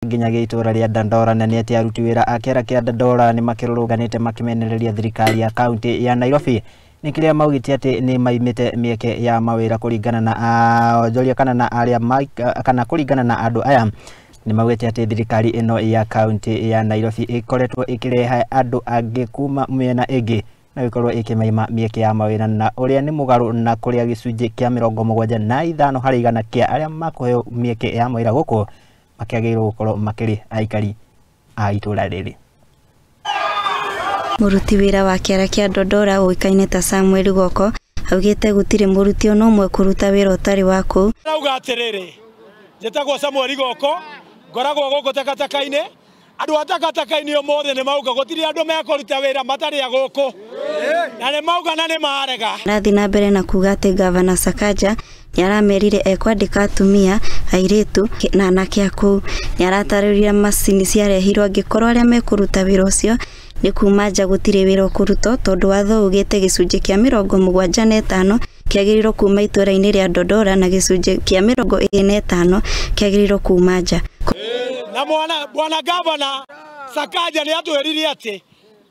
Nginyagia itũra rĩa Dandora na nĩ atĩ aruti wĩra a kĩara kĩa Dandora nĩ makĩrũrũnganĩte makĩmenereria thirikari ya kaunti ya Nairobi nĩ kĩrĩa maugĩte atĩ nĩ maimĩte mĩeke ya mawĩra kũringana na onjoria kana na arĩa kana kũringana na andũ aya nĩ maugĩte atĩ thirikari ĩno ya kaunti ya Nairobi ĩkoretwo ĩkĩrehe andũ angĩ kuma mĩena ĩngĩ na gũkorwo ĩkĩmaima mĩeke ya mawĩra na ũrĩa nĩ mũgarũ na kũrĩa gĩcunjĩ kĩa 75 harĩ igana kĩa arĩa makũheo mĩeke ya mawĩra gũkũ makĩagĩrĩirwo gũkorwo makĩrĩ aikari a itũra rĩrĩ. Mũruti wĩra wa kĩara kĩa Dandora ũĩkaine ta Samuel Goko augĩte gũtirĩ mũruti ona ũmwe kũruta wĩra ũtarĩ wa kũu. Rauga atĩrĩrĩ, njĩtagwo Samuel Goko, ngoragwo gũkũ takataka-inĩ. Andũ a takataka-inĩ ũmũthĩ nĩ mauga gũtirĩ andũ mekũruta wĩra matarĩ a gũkũ, na nĩ mauga na nĩ marega. Arathiĩ na mbere na kuga atĩ Gavana Sakaja nĩaramerire ekwandĩka atumia, airĩtu na anake a kũu. Nĩaratarĩria macini ciarehirwo angĩkorwo arĩa mekũruta wĩra ũcio nĩ kuma nja gũtirĩ wĩra ũkũrutwo tondũ watho ugĩte gĩcunjĩ kĩa 75 kĩagĩrĩirwo kuma itũra-inĩ rĩa Dandora na gĩcunjĩ kĩa 25 kĩagĩrĩirwo kuma nja. Na bwana Gavana Sakaja nĩ atwĩrire atĩ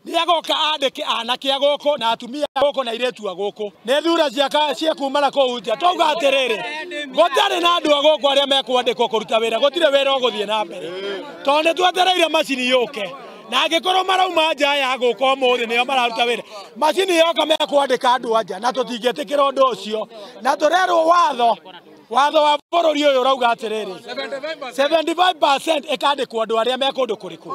nĩagoka andĩke anake a gũkũ na atumia a gũkũ na airĩtu a gũkũ. Nĩ thura cia kuma na kũu nja. Twauga atĩrĩrĩ, gũtarĩ na andũ a gũkũ arĩa mekwandĩkwo kũruta wĩra, gũtirĩ wĩra ũgũthiĩ na mbere tondũ nĩ twetereire macini yũke. Na angĩkorwo marauma nja ya gũkũ ũmũthĩ nĩo mararuta wĩra, macini yoka mekwandĩka andũ a nja na tũtingĩtĩkĩra ũndũ ũcio. Na tũrerwo watho wa bũrũri ũyũ ũrauga atĩrĩrĩ, 75% ĩkandĩkwo andũ arĩa me kũndũ kũrĩkũ,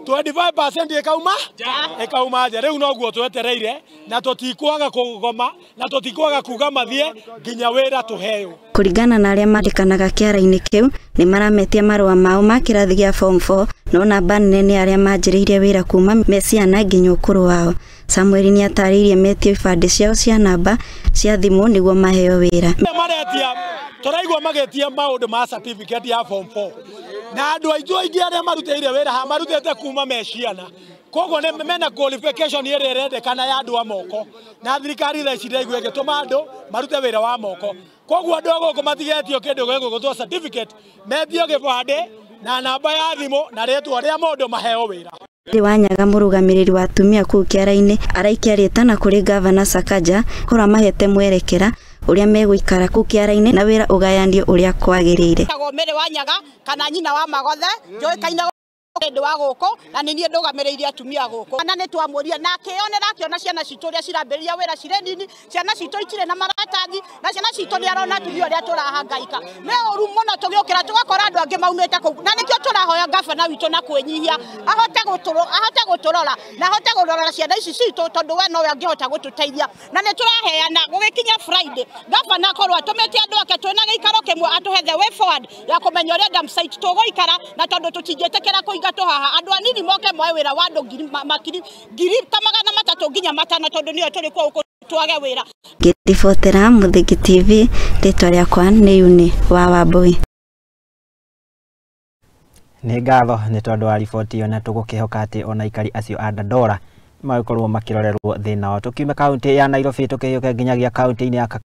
25% ĩkauma nja. Rĩu noguo twetereire na tũtikwaga kũgoma na tũtikwaga kuga mathiĩ nginya wĩra tũheo. Kũringana na arĩa mandĩkanaga kĩara-inĩ kĩu nĩ marametia marũa mao ma kĩrathi gĩa form 4 no namba nene nĩ arĩa manjĩrĩirie wĩra kuma me ciana nginya ũkũrũ wao. Samuel nĩatarĩirie metio ibandĩ ciao cia namba cia thimũ nĩguo maheo wĩra. Maretia tũraigua magĩtia maũndũ ma certificate ya form 4 na andũ aitũ aingĩ arĩa marutĩire wĩra haha marutĩte kuma me ciana, koguo nĩ mena qualification ĩrĩa ĩrendekana ya andũ a moko, na thirikari thaa ici ndĩraigua ĩgĩtũma andũ marute wĩra wa moko. Koguo andũ a gũkũ matigetio kĩndũ gĩgũgũtwo certificate, metio gĩbandĩ na namba ya thimũ na rĩtwa rĩa mũndũ maheo wĩra. Wanyaga mũrũgamĩrĩri wa atumia kũu kĩara-inĩ araikia rĩtana kũrĩ Gavana Sakaja korwo amahete mwerekera ũrĩa megũikara kũu kĩara-inĩ na wĩra ũgayanio ũrĩa kwagĩrĩire. Mĩrĩ Wanyaga kana nyina wa Magothe njũĩkaine ndĩ wa gũkũ na nĩ niĩ ndũgamĩrĩire atumia gũkũ. Na nĩ twamũria na akĩonera akĩona ciana citũ ũrĩa cirambĩrĩria wĩra cirĩ nini, ciana citũ itirĩ na maratathi na ciana citũ nĩ arona atumia ũrĩa tũrahangaika. Nĩ ũru mũno tũgĩũkĩra tũgakora andũ angĩ maumĩte kũu, na nĩkĩo tũrahoya gavana witũ na kwĩnyihia ahote gũtũrora na ahote kũrora ciana ici citũ tondũ we nowe angĩhota gũtũteithia. Na nĩ tũraheana gũgĩkinya Friday gavana akorwo atũmĩte andũ ake twĩna gĩikaro kĩmwe atũhe the way forward ya kũmenya ũrĩa dump site tũgũikara, na tondũ tũtingĩtĩkĩra kũingatwo haha andũ anini moke moe wĩra wa andũ ngiri ta 300 nginya 500 tondũ nĩo tũrĩ kũu twage wĩra. Ngĩribotera Mũthingi TV, rĩtwa rĩakwa nĩ Yuni wa Wambui. Nĩ ngatho nĩ tondũ wa riboti ĩyo na tũgũkĩhoka atĩ ona aikari acio a Dandora magĩkorwo makĩrorerwo thĩna wao. Tũkiume kaunti ya Nairobi tũkĩhiũke nginyagia kaunti-inĩ ya